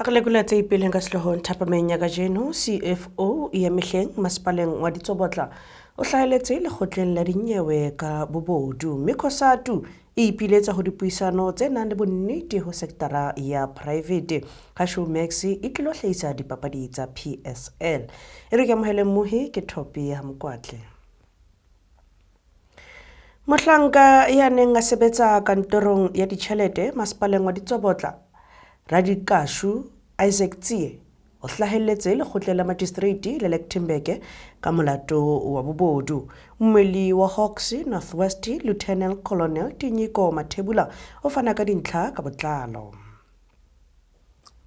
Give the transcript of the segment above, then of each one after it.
Re lekola tse ipileng ka sehloohong thapameng ya kajeno. CFO ya mehleng masepaleng wa Ditsobotla o hlaheletse lekgotleng la dinyewe ka bobodu, mme COSATU e ipiletsa ho dipuisano tse nang le bonnete ho sektara ya private. Ha Showmax e tlilo hlahisa dipapadi tsa PSL. E re ke amohele mmohi ke Thopi ya Mokwatle. Mohlanka ya neng a sebetsa kantorong ya ditjhelete masepaleng wa Ditsobotla, Radikashu Isaac Tsie, o hlahelletse lekgotleng la magistrate le Lichtenburg ka molato wa bobodu. Mmuelli wa Hawks North West, Lieutenant Colonel Tinyiko Mathebula, o fana ka dintlha ka botlalo.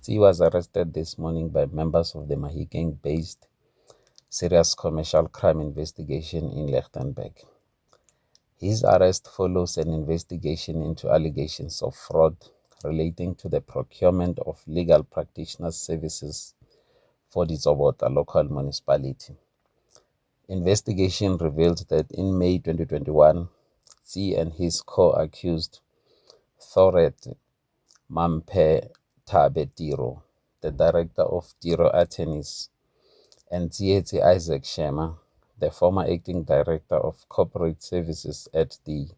Tsie was arrested this morning by members of the Mahikeng-based Serious Commercial Crime Investigation in Lichtenburg. His arrest follows an investigation into allegations of fraud relating to the procurement of legal practitioners' services for the Ditsobotla local municipality. Investigation revealed that in May 2021, Tsie and his co-accused, Thoret Mampe Thabe Tiro, the director of Tiro Attorneys, and Tsietsi Isaac Shema, the former acting director of corporate services at the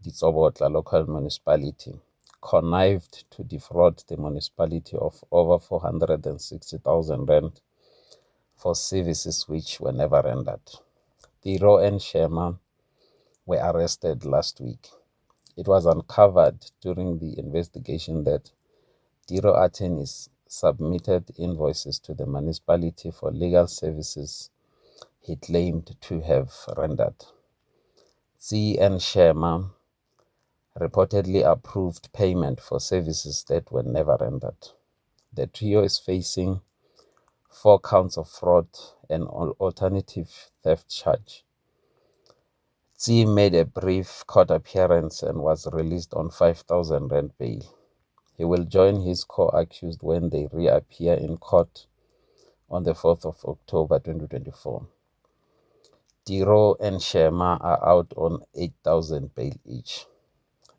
Ditsobotla local municipality, connived to defraud the municipality of over 460,000 rand for services which were never rendered. Tiro and Shema were arrested last week. It was uncovered during the investigation that Tiro Attorneys submitted invoices to the municipality for legal services he claimed to have rendered. Tsie and Shema reportedly approved payment for services that were never rendered. The trio is facing 4 counts of fraud and alternative theft charge. Tsie made a brief court appearance and was released on 5,000 rand bail. He will join his co-accused when they reappear in court on the 4th of October 2024. Tiro and Shema are out on 8,000 bail each.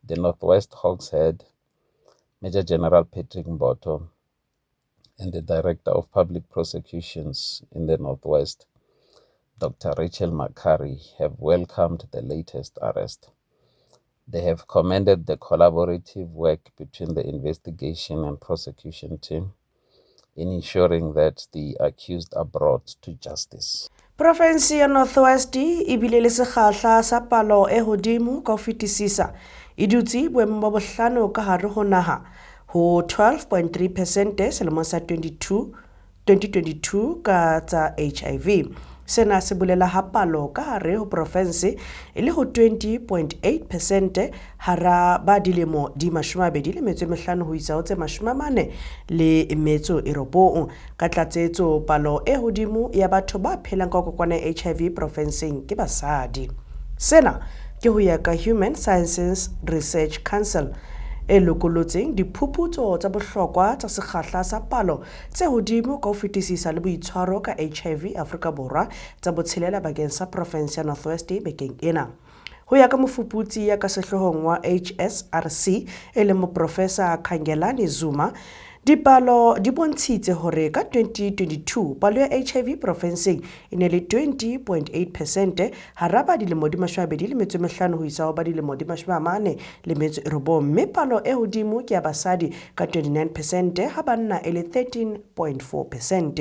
The Northwest Hawks head, Major General Patrick Mbotho, and the Director of Public Prosecutions in the Northwest, Dr. Rachel Makari, have welcomed the latest arrest. They have commended the collaborative work between the investigation and prosecution team in ensuring that the accused are brought to justice. Province ya North West e bile le sekgahla sa palo e hodimo ka ho fetisisa, e dutse boemong ba bohlano ka hare ho naha ho 12.3 percent selemong sa 22 2022 ka tsa HIV. Sena se bolela ha palo ka hare ho province e le ho 20.8 percent hara ba dilemo di 25 ho isa ho tse 49. Ka tlatsetso, palo e hodimo ya batho ba phelang ka kokwana ya HIV provinseng ke basadi. Sena ke ho ya ka Human Sciences Research Council e lokolotseng diphuputso tsa bohlokwa tsa sekgahla sa palo tse hodimo ka ho fetisisa le boitshwaro ka HIV Afrika Borwa tsa botshelela bakeng sa province ya North West bekeng ena. Ho ya ka mofuputsi ya ka sehloohong wa HSRC, e leng moprofesa Khangelani Zuma, dipalo di bontshitse hore ka 2022 palo ya HIV profenseng e ne le 20.8 percent hara ba dilemo di 25 ho isa ho ba dilemo di 49, mme palo e hodimo ke ya basadi ka 29 percent, ha banna e le 13.4 percent.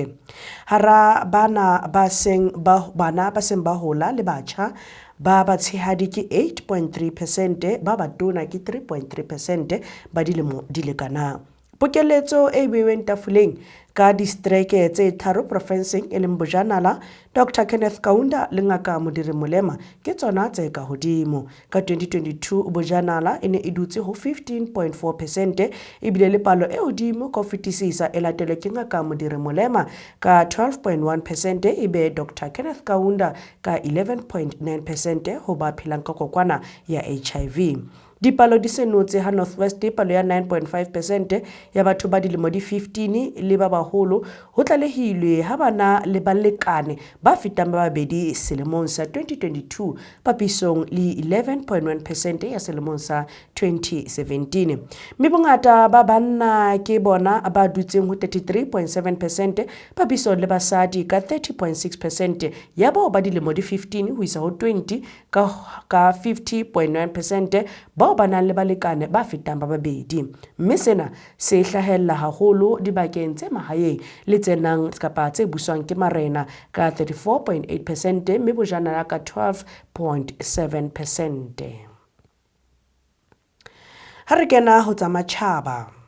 Hara bana ba seng ba hola le batjha ba batshehadi ke 8.3 percent, ba batona ke 3.3 percent ba dilemo di lekanang. Pokeletso e beuweng tafoleng ka distreke tse tharo profenseng, e leng Bojanala, Dr Kenneth Kaunda le Ngaka Modiri Molema, ke tsona tse ka hodimo. Ka 2022 Bojanala e ne e dutse ho 15.4 percent, ebile le palo e hodimo ka ho fetisisa, e latelwe ke Ngaka Modiri Molema ka 12.1 percent, ebe Dr Kenneth Kaunda ka 11.9 percent ho ba phelang ka kokwana ya HIV. Dipalo di senotse ha North West palo ya 9.5 percent ya batho ba dilemo di 15 le ba baholo ho tlalehilwe ha ba na le balekane ba fetang ba babedi selemong sa 2022 papisong le 11.1 percent ya selemong sa 2017. Mme bongata ba banna ke bona ba dutseng ho 33.7 percent papisong le basadi ka 30.6 percent ya bao ba dilemo di 15 ho isa ho 20 ka 50.9 percent bao ba nang le balekane ba fetang ba babedi. Mme sena se hlahella haholo dibakeng tse mahaeng le tse nang kapa tse buswang ke marena ka 34.8 percent mme bojana ka 12.7 percent. Ha re kena ho tsa matjhaba.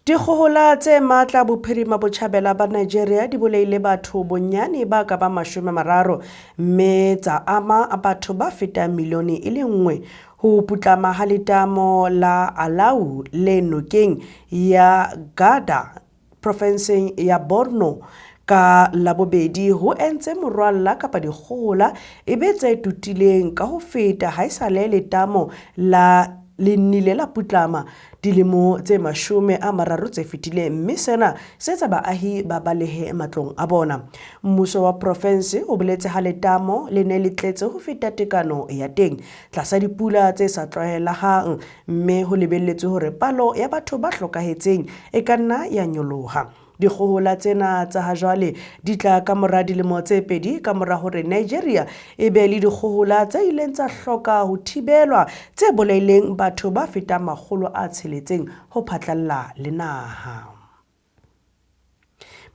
Dikgohola tse matla bophirima botjhabela ba Nigeria di bolaile batho bonyane ba ka ba 30 mme tsa ama batho ba fetang milione e le nngwe. Ho putlama ha letamo la Alau le nokeng ya Gada profenseng ya Borno ka Labobedi ho entse morwalla kapa dikgohola e be tse totileng ka ho feta haesale letamo la le nnile la putlama dilemo tse 30 tse fetileng mme sena se etsa baahi ba balehe matlong a bona. Mmuso wa profense o boletse ha letamo le ne le tletse ho feta tekano ya teng tlasa dipula tse sa tlwaelehang mme ho lebelletswe hore palo ya batho ba hlokahetseng e ka nna ya nyoloha. Dikgohola tsena tsa hajwale di tla ka mora dilemo tse pedi ka mora hore Nigeria e be le dikgohola tse ileng tsa hloka ho thibelwa tse bolaileng batho ba fetang 600 ho phatlalla le naha.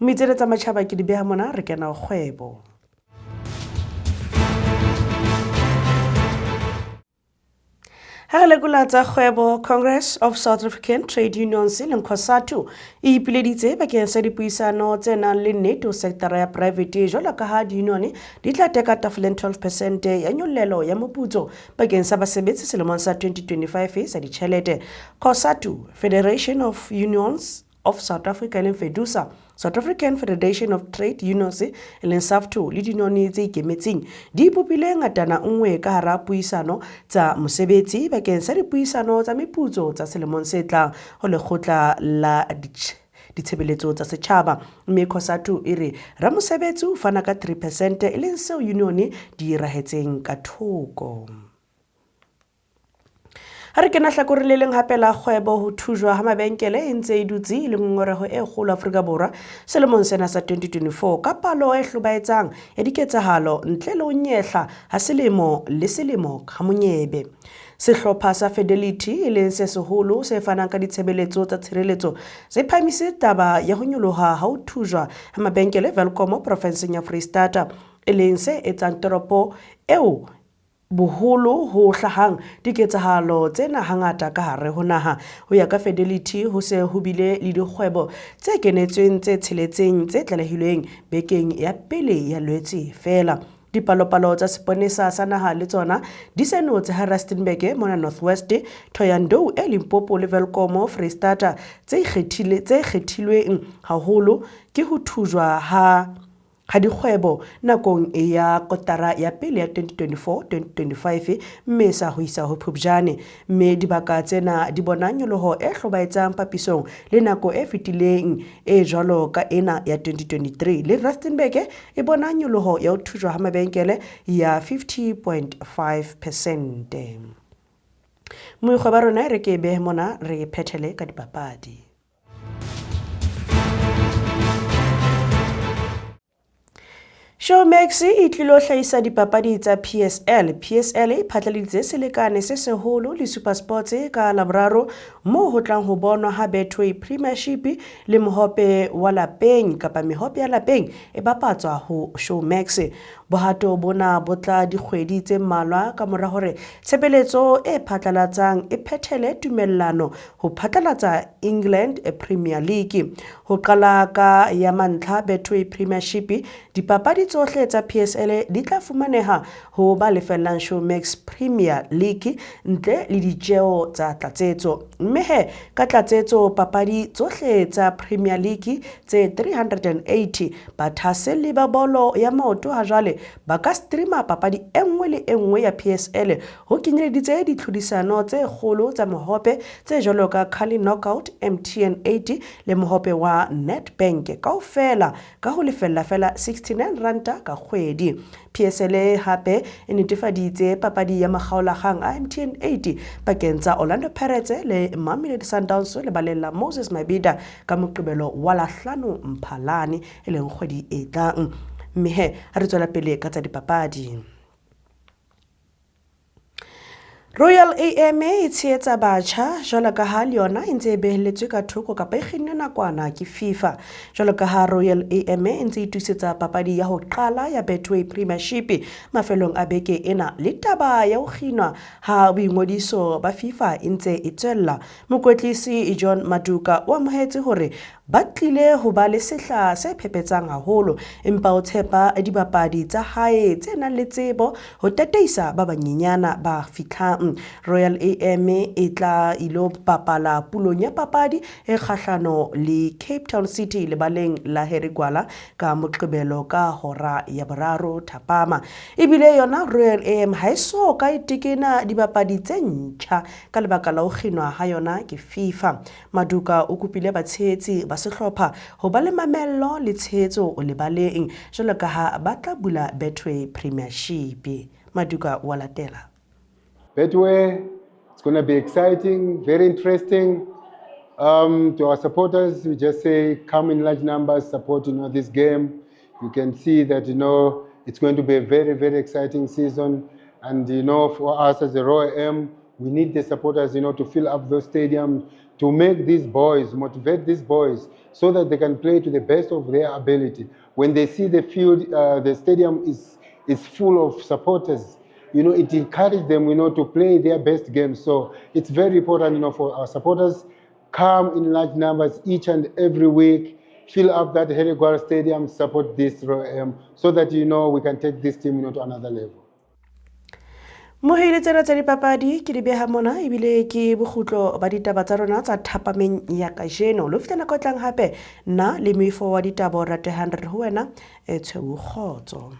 Metsele tsa matjhaba ke di beha mona, re kena ho kgwebo. Ha re lekola tsa kgwebo, Congress of South African Trade Unions e leng COSATU e ipileditse bakeng sa dipuisano tse nang le nnete ho sektara ya private jwalo ka ha di-union di tla teka tafoleng 12% ya nyollelo ya moputso bakeng sa basebetsi selemong sa 2025 sa ditjhelete. COSATU, Federation of Unions of South Africa e leng FEDUSA, South African Federation of Trade Unions e leng SAFTU le dinone tse ikemetseng di ipopile ngatana nngwe ka hara puisano tsa mosebetsi bakeng sa dipuisano tsa meputso tsa selemong se tlang ho lekgotla la ditshebeletso tsa setjhaba. Mme COSATU e re ramosebetsi o fana ka 3% e leng seo union di rahetseng ka thoko. Ha re kena hlakoreng le leng hape la kgwebo, ho thujwa ha mabenkele e ntse e dutse e le ngongoreho e kgolo Afrika Borwa selemong sena sa 2024 ka palo e hlobaetsang ya diketsahalo ntle le ho nyehla ha selemo le selemo ha monyebe. Sehlopha sa Fidelity e leng se seholo se fanang ka ditshebeletso tsa tshireletso se phahamise taba ya ho nyoloha ha ho thujwa ha mabenkele Welkom profenseng ya Freistata e leng se etsang toropo eo boholo ho hlahang diketsahalo tsena hangata ka hare ho naha. Ho ya ka Fidelity ho se ho bile le dikgwebo tse kenetsweng tse 6 tse tlalehilweng bekeng ya pele ya Lwetse feela. Dipalopalo tsa seponesa sa naha le tsona di senotse ha Rustenburg mona North West, Thohoyandou e Limpopo le Welkom Freistata tse kgethilweng haholo ke ho thujwa ha dikgwebo nakong ya kotara ya pele ya 2024-2025 mme sa ho isa ho Phupjane. Mme dibaka tsena di bona nyoloho e hlobaetsang papisong le nako e fetileng e jwalo ka ena ya 2023. Le Rustenburg e bona nyoloho ya ho thujwa ha mabenkele ya 50.5%. Moikgwa ba rona re ke behe mona re phethele ka dipapadi. Showmax e tlilo hlahisa dipapadi tsa PSL. PSL e phatlaladitse selekane se seholo le SuperSports ka Laboraro moo ho tlang ho bonwa ha Betway Premiership le mohope wa lapeng kapa mehope ya lapeng e bapatswa ho Showmax. Bohato bona bo tla dikgwedi tse mmalwa ka mora hore tshebeletso e phatlalatsang e phethele tumellano ho phatlalatsa England Premier League. Ho qala ka ya mantlha Betway Premiership, dipapadi tsohle tsa PSL di tla fumaneha ho ba lefellang Showmax Premier League ntle le ditjeo tsa tlatsetso. Mme he ka tlatsetso papadi tsohle tsa Premier League tse 380 bathaselli ba bolo ya maoto ha jwale ba ka streama papadi e nngwe le e nngwe ya PSL ho kenyeleditse ditlhodisano tse kgolo tsa mohope tse jwalo ka Carling Knockout, MTN 8 le mohope wa Nedbank kaofela ka ho lefella feela R69 ka kgwedi. PSL hape e netefaditse papadi ya makgaolakgang a MTN 8 pakeng tsa Orlando Pirates le Mamelodi Sundowns lebaleng la Moses Mabhida ka Moqebelo wa la hlano Mphalane e leng kgwedi e tlang. Mme he ha re tswela pele ka tsa dipapadi. Royal AM e tshehetsa batjha jwalo ka ha le yona e ntse e behelletswe ka thoko kapa e kginnwe nakwana ke FIFA. Jwalo ka ha Royal AM e ntse e itukisetsa papadi ya ho qala ya Betway Premiership mafelong a beke ena le taba ya ho kginwa ha boingodiso ba FIFA e ntse e tswella. Mokwetlisi John Maduka o amohetse hore Ba tlile ho ba le sehla se phephetsang haholo, empa o tshepa dibapadi tsa hae tse nang le tsebo ho tataisa ba banyenyana ba fihlang. Royal AM e tla ilo bapala pulong ya papadi e kgahlano le Cape Town City lebaleng la Harry Gwala ka Moqebelo ka hora ya boraro thapama. Ebile yona Royal AM ha e so ka e tekena dibapadi tse ntjha ka lebaka la ho kginwa ha yona ke FIFA. Maduka o kopile batshehetsi ba sehlopha ho ba le mamello le tshehetso lebaleng jwalo ka ha ba tla bula Betway Premiership. Maduka wa latela. Betway, it's going to be exciting, very interesting. To our supporters, we just say come in large numbers, support this game. You can see that it's going to be a very, very exciting season. And for us as a Royal M, we need the supporters to fill up those stadiums, to make these boys, motivate these boys so that they can play to the best of their ability. When they see the field, the stadium is full of supporters, it encourages them to play their best game. So it's very important for our supporters, come in large numbers each and every week, fill up that Harry Gwala Stadium, support this Royal M, so that we can take this team to another level. Mohele tsena tsa dipapadi ke di beha mona ebile ke bokgutlo ba ditaba tsa rona tsa thapameng ya kajeno. Lo fihla nako e tlang hape nna le moifo wa ditaba o ratehang re re ho wena e tshweu kgotso.